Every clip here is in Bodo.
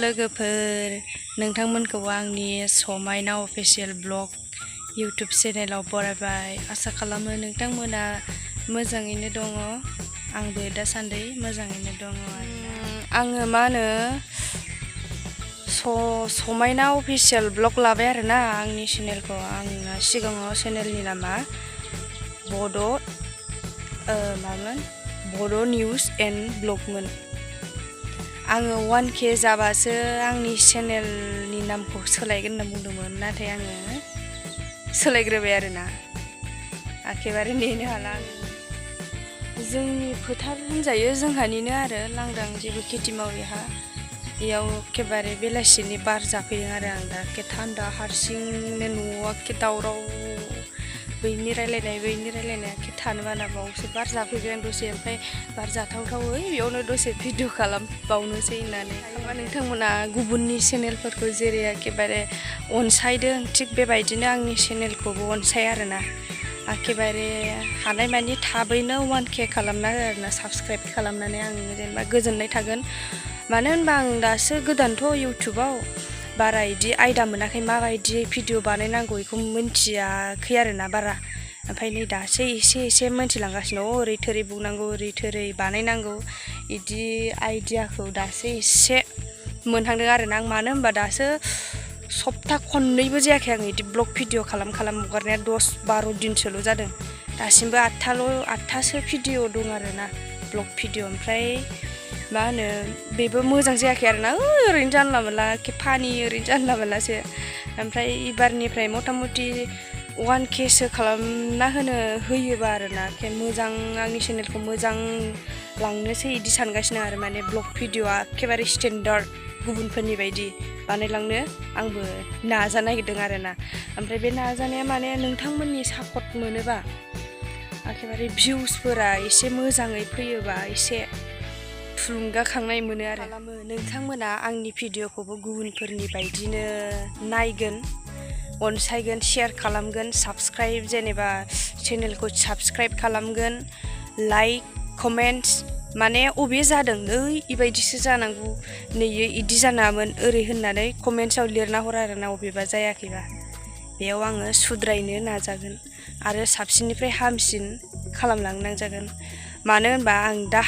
लोगोफोर नोंथांमोनखौ आंनि समायना अफिशियेल ब्लग YouTube चेनेलाव बरायबाय आसा खालामो नोंथांमोना मोजाङैनो दङ आंबो दासान्दि मोजाङैनो दङ आङो मा होनो समायना अफिशियेल ब्लग लाबाय आरोना आंनि चेनेलखौ आंना सिगाङाव चेनेलनि नामा बड' निउज एन्ड ब्लगमोन आङो 1K जाबासो आंनि चेनेलनि नामखौ सोलायगोन होनना बुंदोंमोन नाथाय आङो सोलायग्रोबाय आरोना एखेबारे नेनो हाला आङो जोंनि फोथार होनजायो जोंहानिनो आरो लांदां जेबो खेथि मावैहा बेयाव एखेबारे बेलासिनि बार जाफैदों आरो आं दा थान्दा हारसिंनो न'आव एखे दावराव बैनि रायलायनाय एखे थानो बाना बावसो बार जाफैबाय आं दसे ओमफ्राय बार जाथावथावै बेयावनो दसे भिडिअ खालामबावनोसै होननानै नोंथांमोना गुबुननि चेनेलफोरखौ जेरै एखेबारे अनसायदों थिग बेबायदिनो आंनि चेनेलखौबो अनसाय आरोना एखेबारे हानायमानि थाबैनो 1K खालामना आरोना साबस्क्राइब खालामनानै आं जेनेबा गोजोननाय थागोन मानो होनबा आं दासो गोदानथ' इउटुबाव बारा इदि आयदा मोनाखै माबायदि भिडिअ बानायनांगौ बेखौ मिन्थियाखै आरोना बारा ओमफ्राय नै दासो एसे मिन्थिलांगासिनो ओरै थोरै बुंनांगौ ओरै थोरै बानायनांगौ इदि आइडियाखौ दासो एसे मोनहांदों आरोना आं मानो होनबा दासो सप्ता खननैबो जायाखै आं इदि ब्लग भिडिअ खालाम हगारनाया 10-12 दिनसोल' जादों दासिमबो 8थासो भिडिअ दं आरोना ब्लग भिडिअ ओमफ्राय मा होनो बेबो मोजां जायाखै आरोना ओरैनो जानला मोनला फानि ओरैनो जानला मोनलासो ओमफ्राय एबारनिफ्राय मथा-मथि 1Kसो खालामना होयोबा आरोना मोजां आंनि चेनेलखौ मोजां लांनोसै इदि सानगासिनो आरो माने ब्लग भिडिअआ एखेबारे स्टेन्डार्ड गुबुनफोरनि बायदि बानायलांनो आंबो नाजानो नागिरदों आरोना ओमफ्राय बे नाजानाया माने नोंथांमोननि सापर्ट मोनोबा एखेबारे भिउसफोरा एसे मोजाङै फैयोबा एसे थुलुंगाखांनाय मोनो आरो नोंथांमोना आंनि भिडिअखौबो गुबुनफोरनि बायदिनो नायगोन अनसायगोन शेयार खालामगोन साबस्क्राइब जेनेबा चेनेलखौ साबस्क्राइब खालामगोन लाइक कमेन्टस माने अबे जादों इबायदिसो जानांगौ नैयो इदि जानामोन ओरै होननानै कमेन्ट्सआव लिरना हर आरोना अबेबा जायाखैबा बेयाव आङो सुद्रायनो नाजागोन आरो साबसिननिफ्राय हामसिन खालामलांनो नाजागोन मानो होनबा आं दा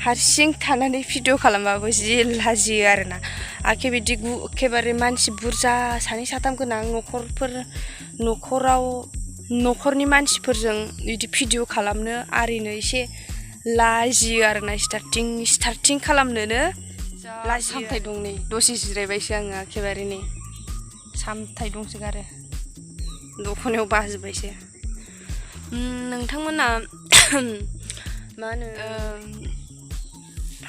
हारसिं थानानै भिडिअ खालामबाबो जि लाजियो आरोना एखेबारे मानसि बुरजा 2-3 गोनां न'खरनि मानसिफोरजों बिदि भिडिअ खालामनो आरिनो एसे लाजियो आरोना स्टार्टिं खालामनोनो सामथाइ दं नै दसे जिरायबायसो आङो एखेबारे नै सामथाइ दंसोगारो दख'नायाव बाजोब्बायसो नोंथांमोना मा होनो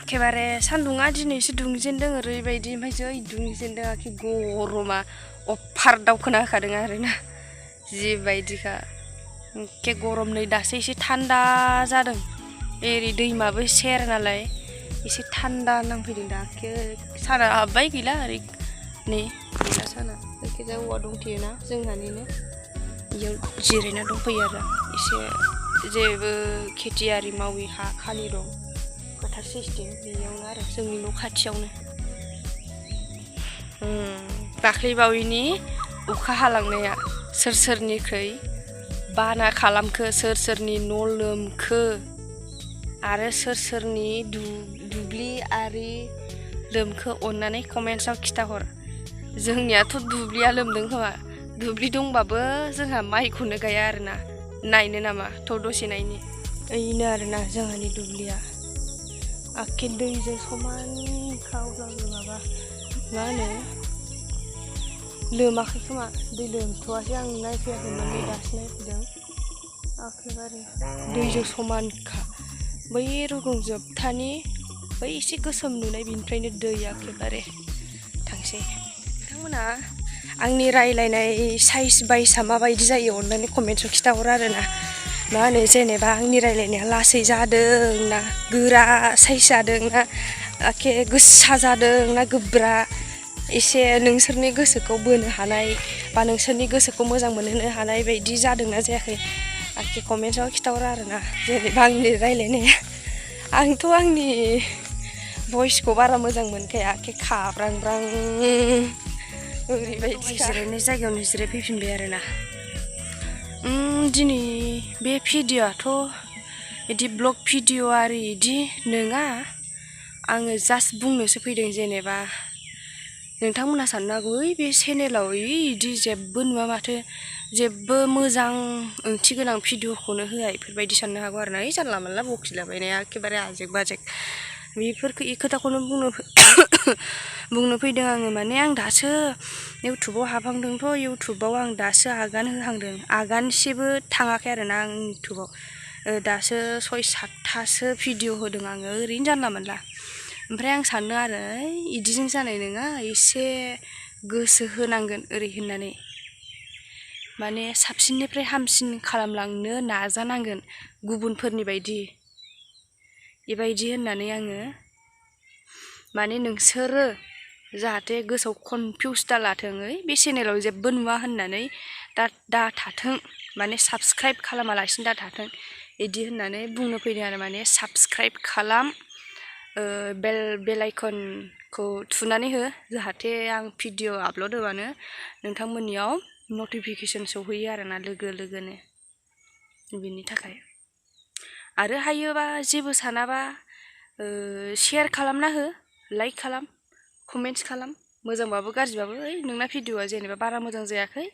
एखेबारे सान्दुङा दिनैसो दुंजेनदों ओरैबायदि ओमफ्राय जै दुंजेनदों आखि गरमा अफार दावखोना होखादों आरोना जिबायदिखा एखे गरम नै दासो एसे थान्दा जादों एरै दैमाबो सेर नालाय एसे थान्दा नांफैदों दा साना हाबबाय गैला ओरै नै गैला साना जायखिजाया औवा दंथेयोना जोंहानिनो बेयाव जिरायना दंफैयो आरो एसे जेबो खेथि आरि मावि हा खालि दं फोथार सिस्टेम बेयावनो आरो जोंनि न' खाथियावनो दाख्लैबावैनि अखा हालांनाया सोरनिख्रुइ बाना खालामखो सोरनि न' लोमखो आरो सोरनि दुब्लि आरि लोमखो अननानै कमेन्ट्सआव खिथाहर जोंनियाथ' दुब्लिया लोमदों खोमा दुब्लि दंबाबो जोंहा माइखौनो गाया आरोना नायनो नामा थ' दसे नायनि ओइनो आरोना जोंहानि दुब्लिया एखे दैजों समानखा अब्लाबो मा होनो लोमाखै खोमा दै लोमथ'वासै आं नायफैयाखैमोन दै दासो नायफैदों एखेबारे दैजों समानखा बै रुगुं जोबथानि बै एसे गोसोम नुनाय बिनिफ्रायनो दै एखेबारे थांसै नोंथांमोना आंनि रायलायनाय साइज बाइसा माबायदि जायो अननानै कमेन्ट्सआव खिथाहर आरोना मा होनो जेनेबा आंनि रायलायनाया लासै जादों ना गोरा साइज जादों ना एखे गोसा जादों ना गोब्रा एसे नोंसोरनि गोसोखौ बोनो हानाय बा नोंसोरनि गोसोखौ मोजां मोनहोनो हानाय बायदि जादोंना जायाखै एखे कमेन्ट्सआव खिथाहर आरोना जेनेबा आंनि रायलायनाया आंथ' आंनि भइसखौ बारा मोजां मोनखाया एखे खाब्रांब्रां ओरैबायदि जिरायनाय जायगायावनो जिरायफैफिनबाय आरोना दिनै बे भिडिअ'आथ' बिदि ब्लग भिडिअ' आरि इदि नङा आङो जास्ट बुंनोसो फैदों जेनेबा नोंथांमोना साननो हागौ ओइ बे चेनेलाव इदि जेबो नुवा माथो जेबो मोजां ओंथि गोनां भिडिअ'खौनो होआ इफोरबायदि साननो हागौ आरोना ओइ जानला मानला बखिलाबायनाया एखेबारे आजेक बाजेक बेफोरखौ इ खोथाखौनो बुंनो फैदों आङो माने आं दासो इउटुबाव हाबहांदोंथ' इउटुबाव आं दासो आगान होहांदों आगानसेबो थाङाखै आरोना आं इउटुबाव दासो 6-7थासो भिडिअ' होदों आङो ओरैनो जानला मोनला ओमफ्राय आं सानो आरो इदिजों जानाय नङा एसे गोसो होनांगोन ओरै होननानै माने साबसिननिफ्राय हामसिन खालामलांनो नाजानांगोन गुबुनफोरनि बायदि बेबायदि होननानै आङो माने नोंसोरो जाहाथे गोसोआव कनफिउस दा लाथों बे चेनेलाव जेबो नुवा होननानै दा थाथों माने साबस्क्राइब खालामालासिनो दा थाथों इदि होननानै बुंनो फैदों आरो माने साबस्क्राइब खालाम बेल आइकनखौ थुनानै हो जाहाथे आं भिडिअ' आपल'ड होबानो नोंथांमोननियाव नटिफिकेसन सौहैयो आरोना लोगो लोगोनो बिनि थाखाय आरो हायोबा जेबो सानाबा शेयार खालामना हो लाइक खालाम कमेन्ट्स खालाम मोजांबाबो गाज्रिबाबो ओइ नोंना भिडिअ'आ जेनेबा बारा मोजां जायाखै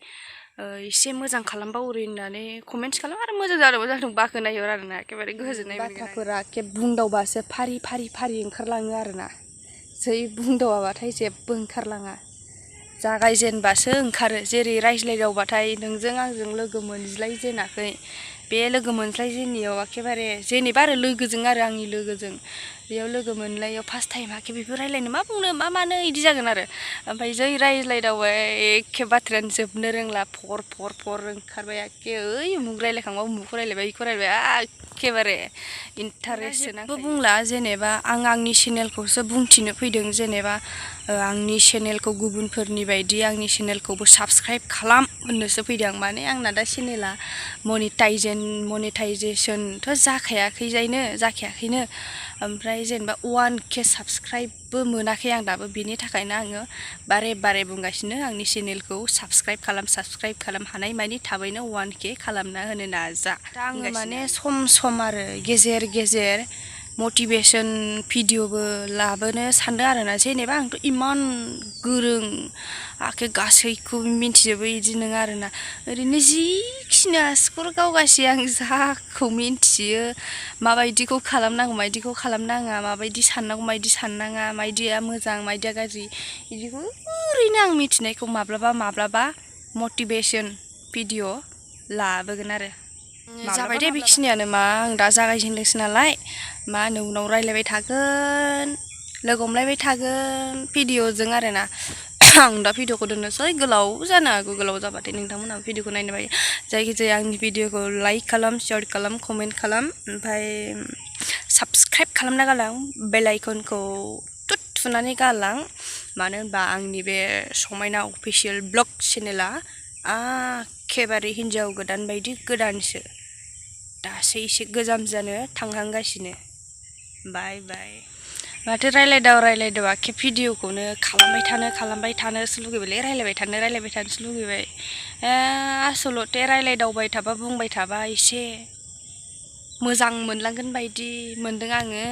एसे मोजां खालामबाव ओरै होननानै कमेन्ट्स खालाम आरो मोजां जादों बाख्नायहर आरोना एखेबारे गोजोननाय बाथ्राफोरा एखे बुंदावबासो फारि ओंखारलाङो आरोना जै बुंदावाबाथाय जेबो ओंखारलाङा जागायजेनबासो ओंखारो जेरै रायज्लायदावबाथाय नोंजों आंजों लोगो मोनज्लायजेनाखै बे लोगो मोनज्लायजेननायाव एखेबारे जेनेबा आरो लोगोजों आरो आंनि लोगोजों बेयाव लोगो मोनलायाव फार्स्ट टाइम आखे बेफोर रायज्लायनो मा बुंनो मा मानो इदि जागोन आरो ओमफ्राय जै रायज्लायदावबाय एखे बाथ्रायानो जोबनो रोंला फर ओंखारबाय एखे ओइ उमुख रायज्लायखांबा उमुखखौ रायज्लायबाय इखौ रायज्लायबाय एखेबारे इन्टारेस्टसो बुंला जेनेबा आं आंनि चेनेलखौसो बुंथिनो फैदों जेनेबा आंनि चेनेलखौ गुबुनफोरनि बायदि आंनि चेनेलखौबो साबस्क्राइब खालाम होननोसो फैदों आं माने आंना दा चेनेला मनिटाइजेसनथ' जाखायाखैनो ओमफ्राय जेनेबा 1K साबस्क्राइबबो मोनाखै आं दाबो बिनि थाखायनो आङो बारे बुंगासिनो आंनि चेनेलखौ साबस्क्राइब खालाम हानाय मानि थाबैनो 1K खालामना होनो नाजा दा आङो माने सम आरो गेजेर मटिभेसन भिडिअ'बो लाबोनो सानदों आरोना जेनेबा आंथ' इमान गोरों आखे गासैखौबो मिन्थिजोबो इदि नङा आरोना ओरैनो जिखिनि आसखर गावगासि आं जाखौ मिन्थियो माबायदिखौ खालामनांगौ माबायदिखौ खालामनाङा माबायदि साननांगौ माबायदि साननाङा माबायदिया मोजां माबायदिया गाज्रि इदिखौ ओरैनो आं मिथिनायखौ माब्लाबा मटिभेसन भिडिअ' लाबोगोन आरो जाबाय दे बेखिनियानो आं दा जागायजेनदोंसो नालाय मा होनो उनाव रायज्लायबाय थागोन लोगो हमलायबाय थागोन भिडिअ'जों आरोना आं दा भिडिअ'खौ दोननोसै गोलाव जानो हागौ गोलाव जाबाथाय नोंथांमोनहा भिडिअ'खौ नायनो बायो जायखिजाया आंनि भिडिअ'खौ लाइक खालाम शेयार खालाम कमेन्ट खालाम ओमफ्राय साबस्क्राइब खालामना गालां बेल आइकनखौ थुनानै गालां मानो होनबा आंनि बे समायना अफिसियेल ब्लग चेनेला एखेबारे हिन्जाव गोदान बायदि गोदानसो दासो एसे गोजाम जानो थांहांगासिनो बाय माथो रायलायदाव आखे भिडिअ'खौनो खालामबाय थानोसो लुगैबायलै रायलायबाय थानोसो लुगैबाय आसलथे रायलायदावबाय थाबा बुंबाय थाबा एसे मोजां मोनलांगोन बायदि मोनदों आङो